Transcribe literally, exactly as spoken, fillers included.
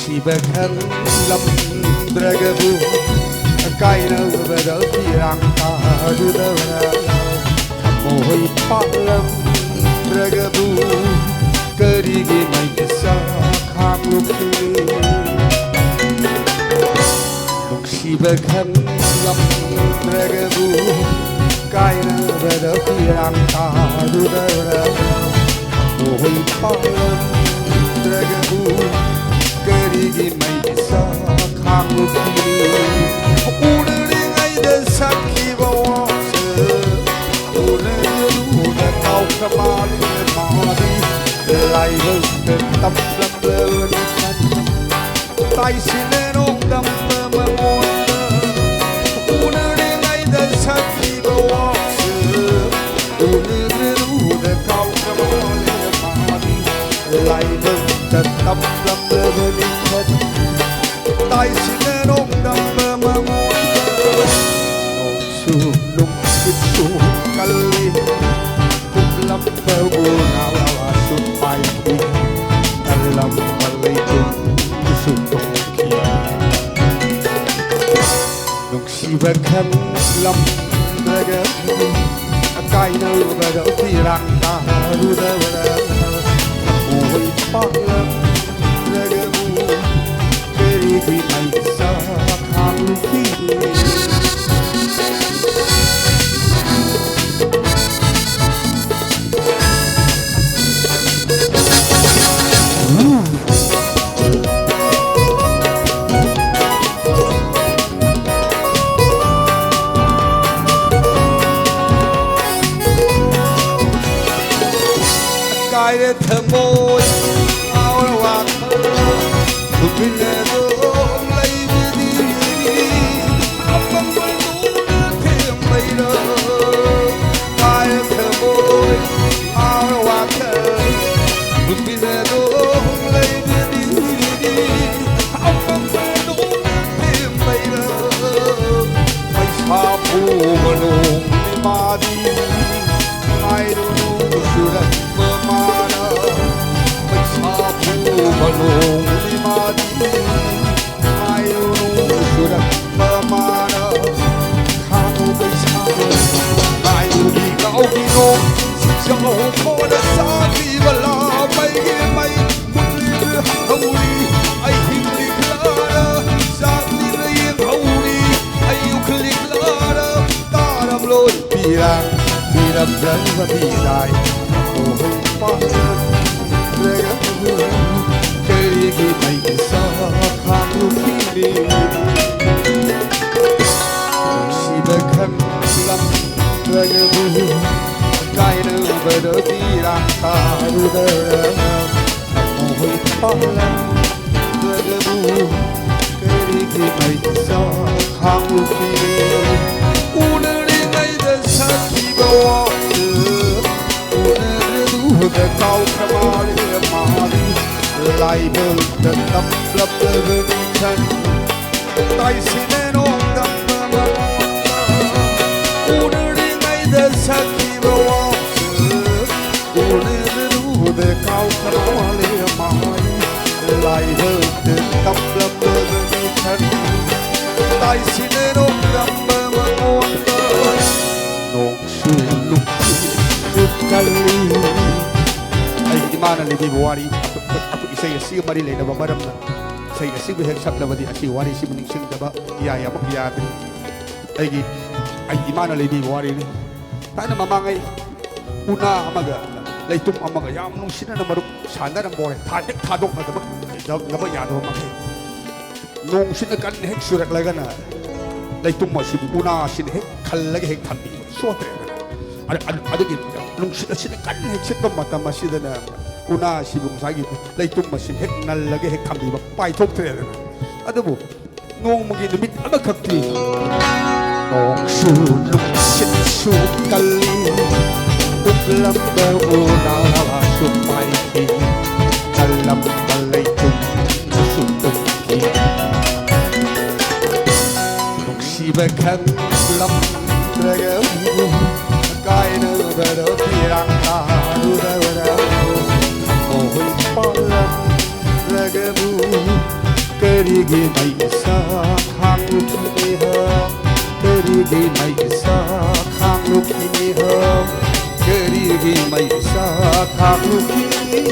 ꯅꯨꯡꯁꯤꯕ ꯈꯪꯂꯝꯗ꯭ꯔꯒꯕꯨ ꯀꯥꯏꯅꯕꯗ ꯐꯤꯔꯥꯡ ꯇꯥꯔꯨꯗꯕ꯭ꯔꯥ? ꯊꯃꯣꯏ ꯄꯥꯛꯂꯝꯗ꯭ꯔꯒꯕꯨ ꯀꯔꯤꯒꯤ ꯃꯩꯁꯥ ꯈꯥꯡꯂꯨꯈꯤ? ꯅꯨꯡꯁꯤꯕ ꯈꯪꯂꯝꯗ꯭ꯔꯒꯕꯨ ꯀꯥꯏꯅꯕꯗ ꯐꯤꯔꯥꯡ ꯇꯥꯔꯨꯗꯕ꯭ꯔꯥ? ꯊꯃꯣꯏ ꯄꯥꯛꯂꯝꯗ꯭ꯔꯒꯕꯨ ꯀꯔꯤꯒꯤ ꯃꯩꯁꯥ ꯈꯥꯡꯂꯨꯈꯤ? ꯎꯅꯔꯤꯉꯩꯗ ꯁꯛꯈꯤꯕ ꯋꯥꯁꯦ ꯎꯅꯔꯨꯗ ꯀꯥꯎꯈ꯭ꯔ ꯃꯥꯜꯂꯦ ꯃꯥꯗꯤ꯫ ꯂꯥꯏꯕꯛꯇ ꯇꯝꯂꯝꯂꯕꯅꯤ ꯈꯟ ꯇꯥꯏꯁꯤꯟꯅꯔꯣꯡꯗꯝꯕ ꯃꯉꯣꯟꯗ ꯎꯅꯔꯤꯉꯩꯗ ꯁꯛꯈꯤꯕ ꯋꯥꯁꯦ ꯎꯅꯔꯨꯗ ꯀꯥꯎꯈ꯭ꯔ ꯃꯥꯜꯂꯦ ꯃꯥꯗꯤ꯫ ꯂꯥꯏꯕꯛꯇ ꯇꯝꯂꯝꯂꯕꯅꯤ ꯈꯟ ꯇꯥꯏꯁꯤꯟꯅꯔꯣꯡꯗꯝꯕ ꯃꯉꯣꯟꯗ꯫ ꯅꯣꯡꯁꯨ ꯅꯨꯡꯁꯤꯠꯁꯨ ꯀꯜꯂꯤ ꯀꯨꯞꯂꯝꯕꯕꯨ ꯅꯥꯋꯥꯁꯨ ꯄꯥꯏꯈꯤ꯫ ꯀꯜꯂꯝꯕ ꯂꯩꯇꯨꯝꯁꯨ ꯇꯣꯡꯈꯤ꯫ ꯅꯨꯡꯁꯤꯕ ꯈꯪꯂꯝꯗ꯭ꯔꯒ ꯀꯥꯏꯅꯕꯗ ꯐꯤꯔꯥꯡ ꯇꯥꯔꯨꯗꯕ꯭ꯔꯥ? ꯊꯃꯣꯏ ꯄꯥꯛꯂꯝꯗ꯭ꯔꯒꯕꯨ ꯀꯔꯤꯒꯤ ꯃꯩꯁꯥ ꯈꯥꯡꯂꯨꯈꯤ? ꯀꯥꯏꯔꯦ ꯊꯃꯣꯏ ꯉꯥꯎꯔ ꯋꯥꯈꯜ ꯇꯨꯃꯤꯟꯅ ꯑꯗꯨꯝ ꯂꯩꯕꯗꯤ ꯑꯄꯪꯕ ꯅꯣꯡꯅ ꯊꯦꯝꯕꯩꯔꯥ? ꯀꯥꯏꯔꯦ ꯊꯃꯣꯏ ꯉꯥꯎꯔ ꯋꯥꯈꯜ ꯇꯨꯃꯤꯟꯅ ꯑꯗꯨꯝ ꯂꯩꯕꯗꯤ ꯑꯄꯪꯕ ꯅꯣꯡꯅ ꯊꯦꯝꯕꯩꯔꯥ? ꯄꯩꯁꯥ ꯄꯨꯕ ꯅꯣꯡꯅꯤ ꯃꯥꯗꯤ ꯍꯥꯏꯔꯨꯅꯨ ꯆꯨꯔꯛꯄ ꯃꯥꯅ꯫ ꯄꯩꯁꯥ ꯄꯨꯕ ꯅꯣꯡꯅꯤ ꯃꯥꯗꯤ ꯂꯝꯕꯤꯗꯥꯏ ꯊꯃꯣꯏ ꯄꯥꯜꯂꯝꯗ꯭ꯔꯒꯕꯨ ꯀꯔꯤꯒꯤ ꯃꯩꯁꯥ ꯈꯥꯡꯂꯨꯈꯤꯅꯤ? ꯅꯨꯡꯁꯤꯕ ꯈꯪꯂꯝꯗ꯭ꯔꯒꯕꯨ ꯀꯥꯏꯅꯕꯗꯣ ꯄꯤꯔꯥꯡ ꯇꯥꯔꯨꯗ꯭ꯔꯒ ꯊꯃꯣꯏ ꯄꯥꯜꯂꯝꯗ꯭ꯔꯒꯕꯨ ꯀꯔꯤꯒꯤ ꯃꯩꯁꯥ ꯈꯥꯡꯂꯨꯈꯤꯅꯤ? ꯎꯅꯔꯤꯉꯩꯗ ꯁꯥꯈꯤꯕ ꯋꯥꯁꯨ ꯎꯅꯔꯨꯕꯗ ꯀꯥꯎꯈ꯭ꯔ ꯃꯥꯜꯂꯦ ꯃꯥꯗꯤ꯫ ꯂꯥꯏꯕꯛꯇ ꯇꯝꯂꯝꯂꯕꯅꯤ ꯈꯟ ꯇꯥꯏꯁꯤꯅꯦ ꯅꯣꯡꯗꯝꯕ ꯃꯉꯣꯟꯗ꯫ ꯎꯅꯔꯤꯉꯩꯗ ꯁꯥꯈꯤꯕ ꯋꯥꯁꯨ ꯎꯅꯔꯨꯕꯗ ꯀꯥꯎꯈ꯭ꯔ ꯃꯥꯜꯂꯦ ꯃꯥꯗꯤ꯫ ꯂꯥꯏꯕꯛꯇ ꯇꯝꯂꯝꯂꯕꯅꯤ ꯈꯟ ꯇꯥꯏꯁꯤꯅꯦ ꯅꯣꯡꯗꯝꯕ ꯃꯉꯣꯟꯗ꯫ ꯅꯣꯡꯁꯨ ꯅꯨꯡꯁꯤꯠꯁꯨ ꯀꯜꯂꯤ꯫ ꯑꯩꯒꯤ ꯏꯃꯥꯅ ꯂꯤꯕꯤꯕ ꯋꯥꯔꯤ, ꯑꯩꯈꯣꯏ ꯏꯁꯩ ꯑꯁꯤꯒ ꯃꯔꯤ ꯂꯩꯅꯕ ꯃꯔꯝꯅ ꯏꯁꯩ ꯑꯁꯤꯕꯨ ꯍꯦꯛ ꯁꯛꯂꯕꯗꯤ ꯑꯁꯤ ꯋꯥꯔꯤꯁꯤꯕꯨ ꯅꯤꯡꯁꯤꯡꯗꯕ ꯏꯌꯥ ꯑꯃꯨꯛ ꯌꯥꯗ꯭ꯔꯤ꯫ ꯑꯩꯒꯤ ꯑꯩꯒꯤ ꯏꯃꯥꯅ ꯂꯤꯕꯤꯕ ꯋꯥꯔꯤꯅꯤ꯫ ꯊꯥꯏꯅ ꯃꯃꯥꯡꯉꯩ ꯎꯅꯥ ꯑꯃꯒ ꯂꯩꯇꯨꯝ ꯑꯃꯒ ꯌꯥꯝ ꯅꯨꯡꯁꯤꯅꯅ ꯃꯔꯨꯞ ꯁꯥꯟꯅꯔꯝꯕ ꯋꯥꯔꯤ꯫ ꯊꯥ-, ꯍꯦꯛ ꯊꯥꯗꯣꯛꯅꯗꯕ ꯌꯥꯗꯕ ꯃꯈꯩ꯫ ꯅꯣꯡꯁꯤꯅ ꯀꯟꯅ ꯍꯦꯛ ꯆꯨꯔꯛꯂꯒꯅ ꯂꯩꯇꯨꯝ ꯑꯁꯤꯕꯨ ꯎꯅꯥꯁꯤꯅ ꯍꯦꯛ ꯈꯜꯂꯒ ꯍꯦꯛ ꯊꯝꯕꯤꯕ ꯁꯣꯠꯇ꯭ꯔꯦꯗꯅ꯫ ꯑꯗ-, ꯑꯗ-, ꯑꯗꯨꯒꯤ ꯅꯨꯡꯁꯤꯠ ꯑꯁꯤꯅ ꯀꯟꯅ ꯍꯦꯛ ꯁꯤꯠꯄ ꯃꯇꯝ ꯑꯁꯤꯗꯅ ꯎꯅꯥ ꯑꯁꯤꯕꯨ ꯉꯁꯥꯏꯒꯤ ꯂꯩꯇꯨꯝ ꯑꯁꯤꯅ ꯍꯦꯛ ꯅꯜꯂꯒ ꯍꯦꯛ ꯊꯝꯕꯤꯕ ꯄꯥꯏꯊꯣꯛꯇ꯭ꯔꯦꯗꯅ꯫ ꯑꯗꯨꯕꯨ ꯅꯣꯡꯃꯒꯤ ꯅꯨꯃꯤꯠ ꯑꯃꯈꯛꯇꯤ ꯅꯣꯡꯁꯨ ꯅꯨꯡꯁꯤꯠꯁꯨ ꯀꯜꯂꯤ, ꯀꯨꯞꯂꯝꯕ ꯎꯅꯥꯁꯨ ꯄꯥꯏꯈꯤ, ꯀꯜꯂꯝꯕ ꯂꯩꯇꯨꯝꯗꯁꯨ ꯇꯨꯝꯈꯤ꯫ ꯅꯨꯡꯁꯤꯕ ꯈꯪꯂꯝꯗ꯭ꯔꯒꯕꯨ ꯀꯥꯏꯅꯕꯗꯣ ꯄꯤꯔꯥꯡ ꯇꯥꯔꯨꯗꯕꯗꯕꯨ ꯊꯃꯣꯏ ꯄꯥꯜꯂꯝꯗ꯭ꯔꯒꯕꯨ ꯀꯔꯤꯒꯤ ꯃꯩꯁꯥ ꯈꯥꯡꯂꯨꯈꯤꯅꯤ ꯍꯥ? ꯀꯔꯤꯒꯤ ꯃꯩꯁꯥ ꯈꯥꯡꯂꯨꯈꯤꯅꯤ ꯍꯥ? ꯀꯔꯤꯒꯤ ꯃꯩꯁꯥ ꯈꯥꯡꯂꯨꯈꯤꯅꯤ?